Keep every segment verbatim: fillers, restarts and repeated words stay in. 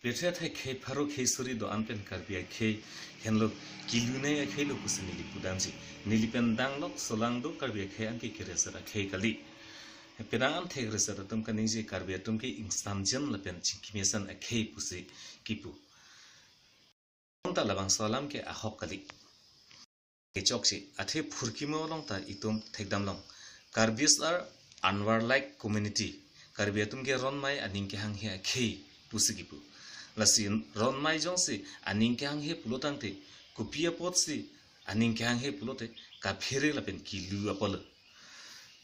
Bethe athai khei pharo khei suri do-an pen Karbi akhei henlo kelunei akhei lo pusi neli pudamji. Neli pen danglok solangdo Karbi akhei anke kereser akhei kali. Penang an thek reser atum kaningje Karbi atum ke ingsamjin lapen chingki mesen akhei pusi kipu. Anta labangso alam ke ahok kali. Kechokche, athe phurkimo along ta itum thekdamlong. Karbis are unwarlike community. Karbi atum ke ronmai aning kehanghe akhei pusi kipu. Lasi ronmai jongsi aning kehanghe pulotangte, kopi apotsi aning kehanghe pulote, kaphere lapen kelu apotlo.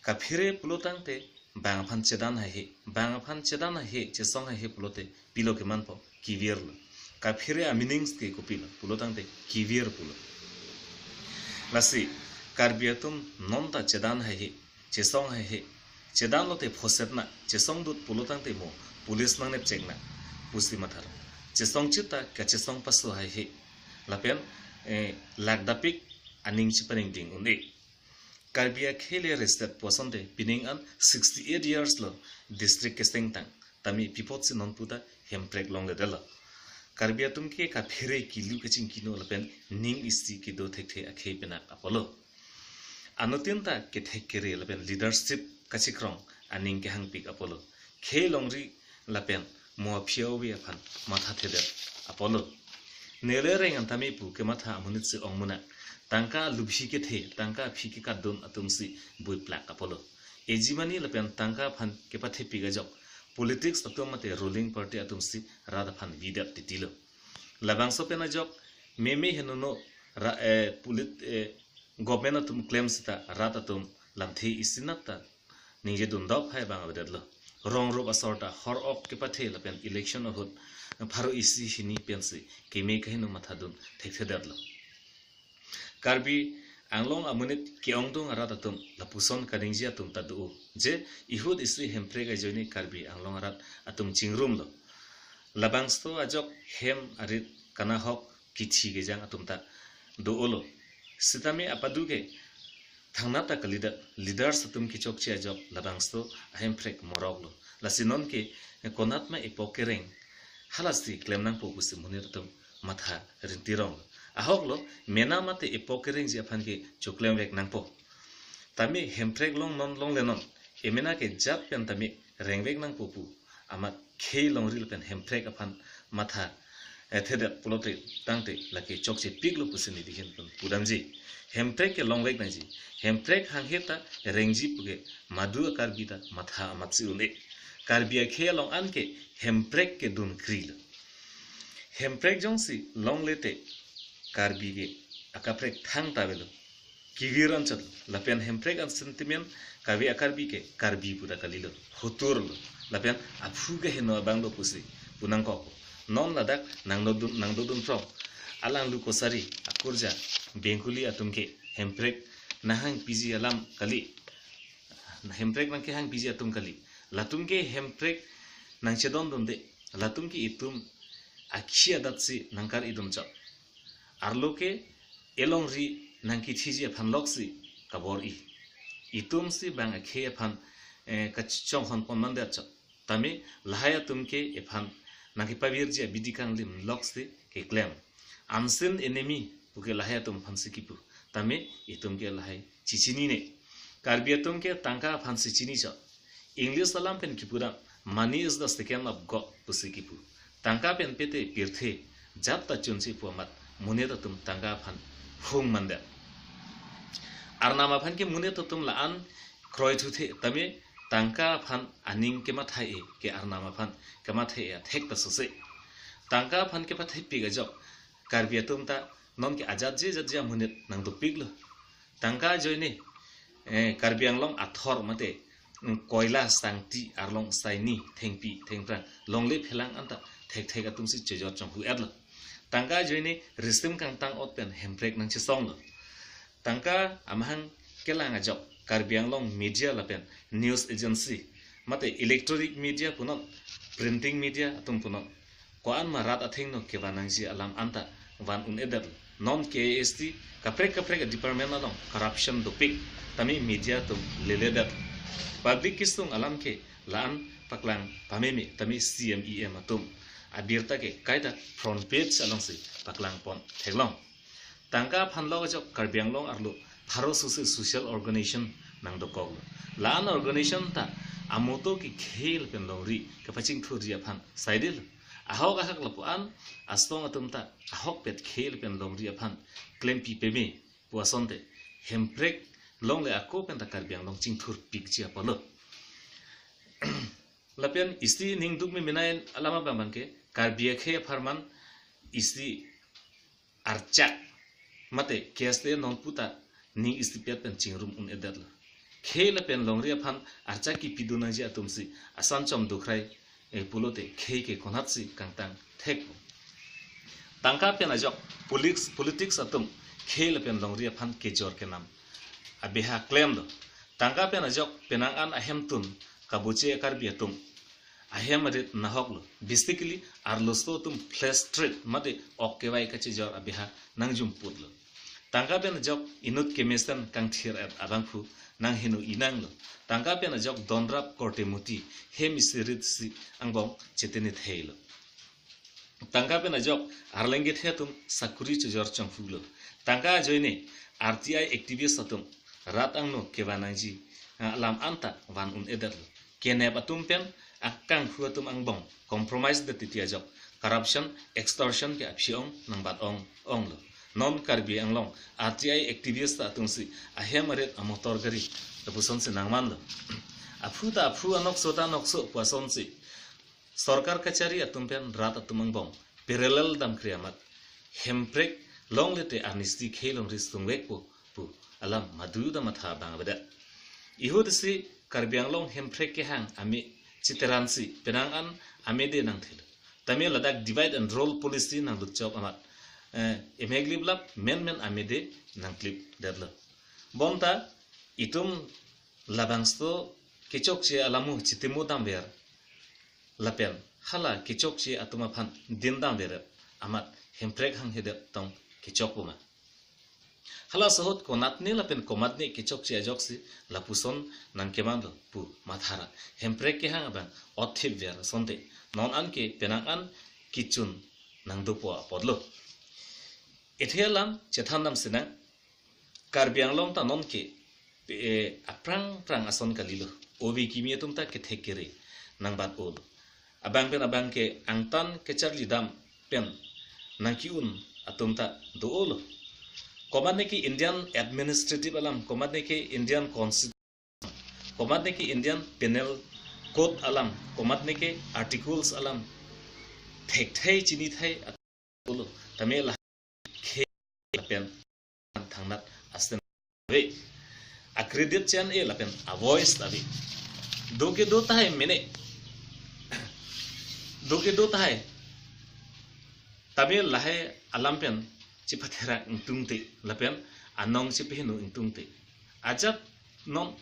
Kaphere pulotangte bang aphan chedan haihe, bang aphan chedan haihe, chesong haihe pulote pilo kemanpo, kevirlo. Kaphere a-meanings ke kopilo pulotangte kevir pulo. Lasi Karbi atum non ta chedan haihe, chesong haihe, chedan lote phosetna, chesong dut pulotangte mo police nangnepchekna pusi mathar. Chesong chita kachesong paso haihe. Lapen, eh, lakdapik aning chepaningding un-e. Karbi akhei le restet pu asonte pining an sixty eight years lo district kesengtang. Tame pi apotsi non puta hemprek longledetlo. Karbi atum ke kaphere kelu kachingkino lapen ning isi kedo thekthe akhei penak apotlo. Anuttin ta kethek kere lapen leadership kachikrong aning kehangpik apotlo. Khei longri lapen mo aphi ove aphan mathathedet apotlo. Nele reng an tame pu kematha amonit si ong munak. Tangka lubhi kethe, tangka aphi kekatdun atumsi buiplak apotlo. Ejimani lapen tangka aphan kepathepik ajok politics atum mate ruling party atumsi rat aphan videt titilo. Labangso pen ajok meme henono ra, eh, polit, eh, government atum klem seta rat atum lamthe isinat ta ningje dundok hai bang avedetlo. Rong rup asor ta hor ok kepathe lapen election ahut pharo isi hini pensi keme kaheno mathadun thekthedetlo. Karbi Anglong amonit ke-ongdung arat atum lapuson kaningje atum ta do-o je ihut isi hemprek ajoine Karbi Anglong arat atum chingrumlo. Labangso ajok hem arit kanahok kithi kejang atum ta do-olo. Sitame apadu ke thangnat ta kalidet, leaders atum kechokche ajok labangso ahemprek moroklo. Lasi non ke konatma epo kereng halasi klem nangpo pusi monit atum matha rinti ronglo. Ahoklo, mena mate epo kerengji aphan ke choklemvek nangpo. Tame hemprek long non longle non, emena ke jat pen tame rengvek nangpo pu amat khei longri lapen hemprek aphan matha, eh, thedet pulote tangte lake chokchepiklo pusi neli ahin pen pudamji. Hemprek ke longvek nangji. Hemprek hanghe ta rengji puke madu a-Karbi ta matha amatsi un-e. Karbi akhei along an ke hemprek ke dunkrilo. Hemprek jongsi longle te Karbi ke akaprek thangta avelo. Kevir anchot lapen hemprek an sentiment kave a-Karbi ke Karbi pu ta kalilo, hotur lo, lapen aphu ke heno abang lo pusi pu nangkok. Non ladak nangdodun, nangdodun prong alanglu kosari akurja Bengali atum ke hemprek nanghangpiji alam kali, hemprek nangkehangpiji atum kali. Latum ke hemprek nangchedondunde, latum ke itum akhi adatsi nangkar-idun chot. Arlo ke elongri nangkithiji aphan loksi kabor-i. Itumsi bang akhei aphan, eh, kachonghon pon mandet chot. Tame lahai atum ke ephan nangkepavirji abidi kanglim loksi keklem. Unseen enemy puke lahai atum aphansi kipu. Tame itum ke lahai chechinine. Karbi atum ke tangka aphansi chini chot. English alam pen kipudam, "Money is the second of God," pusi kipu. Tangka pen pete pirthe jat ta chunche pu amat monit atum tangka aphan hung mandet. Arnam aphan ke monit atum la-an kroithuthe, tame tangka aphan aning kemathai-e ke Arnam aphan kemathai-e athek ta sose. Tangka aphan kepathepik ajok Karbi atum ta non ke ajatje jatje amonit nangdopiklo. Tangka ajoine, eh, Karbi Anglong athor mate, mm, koila sangti arlong saini thengpi thengphrang longle phelang anta thekthek atumsi chejor chonghu-etlo. Tangka ajoine risim kangtang-ot pen hemprek nangchesonglo. Tangka amahang kelang ajok Karbi Anglong media lapen news agency mate electronic media punon, printing media atum punon, ko-an ma rat athengno kevan nangji alam anta van un-edet. Non K A S T kaprek kaprek department along corruption dopik, tame media atum leledet. Public kesung alam ke la-an paklang pameme, tame C M E M atum abirta ke kaita front page alongsi paklang pon theklong. Tangka aphan lo ajok Karbi Anglong arlo pharo suse social organization nangdokoklo. La-an organization ta amoto ke khei lapen longri kapachingthurji aphan saidelo. Ahok ahak lapu-an asong atum ta ahokpet khei lapen longri aphan klempi peme pu asonte hemprek longle ako pen ta Karbi Anglong chingthurpikji apotlo. Lapen isi ningduk memenai alam abang abang ke Karbi akhei apharman isi archak mate K S A nonputa ning isipet pen chingrum un-edetlo. Khei lapen longri aphan archak kipidun nangji atumsi asan chom dukrai, eh, pulote khei ke konatsi kangtang thekpo. Tangka pen ajok politics, politics atum khei lapen longri aphan kejor kenam abeha klemlo. Tangka pen ajok penang an ahemtun kabuche Karbi atum ahem arit nahoklo. Basically, arloso atum flesh trade mate ok kevai kachejor abeha nangjumputlo. Tangka pen ajok inut kemesen kangthir-et abangphu nangheno inanglo. Tangka pen ajok donrap korte muti hem isi rit isi angbong chetene theilo. Tangka pen ajok arleng kethe atum sakuri chojor chongphulo. Tangka ajoine R T I activist atum rat angno kevan nangji, ah, alam anta van un-edetlo. Kenep atum pen akanghu atum angbong compromise det titi ajok corruption, extortion ke aphi-ong nangbat ong-onglo. Non Karbi Anglong R T I activist atumsi ahem arit amotor gari lapusonsi nangmanlo. Aphu ta aphu, anokso ta anokso pu asonsi sorkar kachari atum pen rat atum angbong parallel damkri amat hemprek longle te arnisi khei longri sungvekpo pu alam madu ta matha abang avedet. Ihutsi Karbi Anglong hemprek kehang ame chiteransi penang an amede nangthelo. Tame ladak divide and rule policy nanglutchok amat, eh, emegliplap menmen amede nangklipdetlo. Bonta itum labangso kechokche alamo chitimo damver lapen hala kechokche atum aphan din damver amat hemprek hanghedet tong kechokpo ma? Hala sohot konatne lapen komatne kechokche ajoksi lapuson nangkemanlo pu mathara hemprek kehang abang othipver asonte non anke penang an kichun nangdopo apotlo. Ethe alam chethan dam sinang, Karbi Anglong ta nonke, eh, aphrang phrang ason kalilo. Ove kimi atum ta kethek kere nangbat olo. Abang pen abang ke angtan kecharli dam pen nangki-un atum ta do-olo. Komatne ke Indian administrative alam, komatne ke Indian constitution, komatne ke Indian Penal Code alam, komatne ke articles alam thekthei chinithei olo. Tame la khei lapen thangnat asten ave. A credit chen e lapen a voice ave. Do kedo tahai mene. Do kedo tahai. Tame lahai alam pen chipatherak ingtungte lapen anong chipaheno ingtungte. Ajat non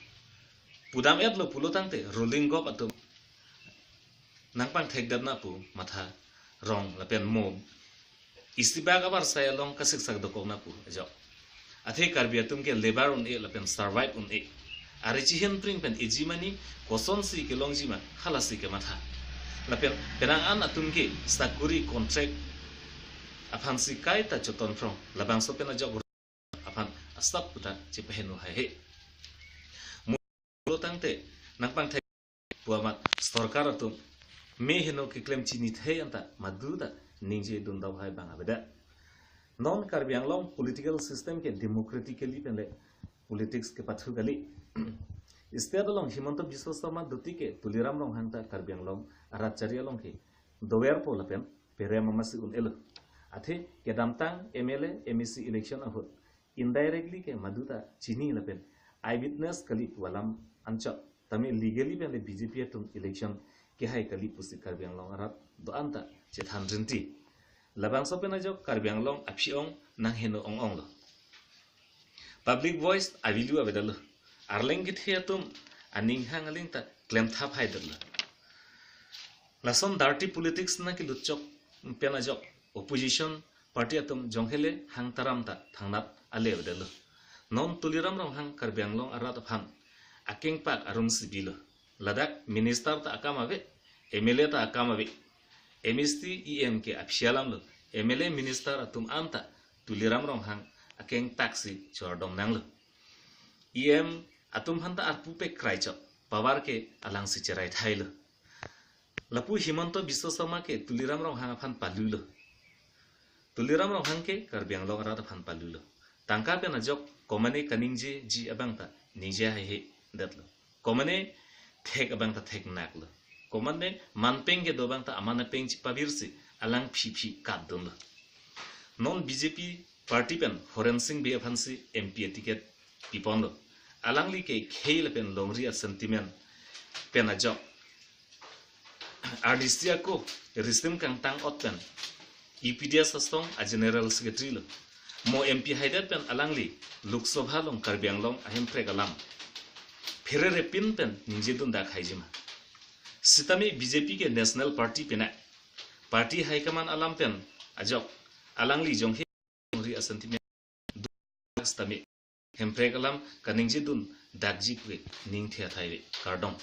pudam-etlo pulo tangte ruling gop atum nangpangthekdet na pu matha rong lapen mo. Isi bak abar sai along kasiksak dokok na pu ajok. Athe Karbi atum ke labour un-e lapen survive un-e. Ari chihin pring pen eji mani kosonsi kelongji ma halasi kematha. Lapen penang an atum ke sakuri contract aphansi kaita choton phrong labangso pen ajok aphan asap puta chipaheno haihe. Mo tangte nangpangthek pu amat sorkar atum meheno keklem chinithei anta madu ta ningje dun dau hai bang avedet. Non Karbi Anglong political system ke democratically penle politics kepathu kali. State along Himanta Biswa Sarma duti ke Tuliram Ronghang ta Karbi Anglong arat chari along ke doverpo lapen perem amasi un-elo. Athe kedamtang M L A, M A C election ahut indirectly ke madu ta chini lapen eyewitness kali pu alam anchot. Tame legally penle B J P atum election kehai kali pusi Karbi Anglong arat do-an ta chethan rinti. Labangso pen ajok Karbi Anglong aphi-ong nangheno ong-onglo. Public voice avelu avedetlo. Arleng kethe atum aning hang aling ta klemthap haidetlo. Lason dirty politics nangkelutchok pen ajok opposition party atum jonghele hang taram ta thangnat ale avedetlo. Non Tuliram Ronghang Karbi Anglong arat aphan akengpak arumsi bilo. Ladak minister ta akam ave, M L A ta akam ave. M A C, E M ke aphi alam lo. M L A, minister atum anta Tuliram Ronghang akeng taksi chordom nanglo. E M atum aphan ta arpu pekrai chok, power ke alangsi cherai thailo. Lapu Himanta Biswa Sarma ke Tuliram Ronghang aphan palulo. Tuliram Ronghang ke Karbi Anglong arat aphan palulo. Tangka pen ajok komane kaningjeji abang ta ningje haihe detlo. Komane thek abang ta theknaklo. Komane manpeng kedo abang ta aman apeng chipavirsi alang phiphi katdunlo. Non B J P party pen Horen Sing Bey aphansi M P aticket piponlo. Alangli ke khei lapen longri asentiment pen ajok R D C ako risim kangtang ot pen U P D S asong a General Secretary lo. Mo M P haidet pen alangli Lok Sabha along Karbi Anglong a Hemprek alam pherere pin pen ningjedun dak haijima. Sitame B J P ke National Party pinak. Party high command alam pen ajok alangli jonghe longri asentiment sitame Hemprek alam kaningjedun dakji pu ningthe athai ve, kardom.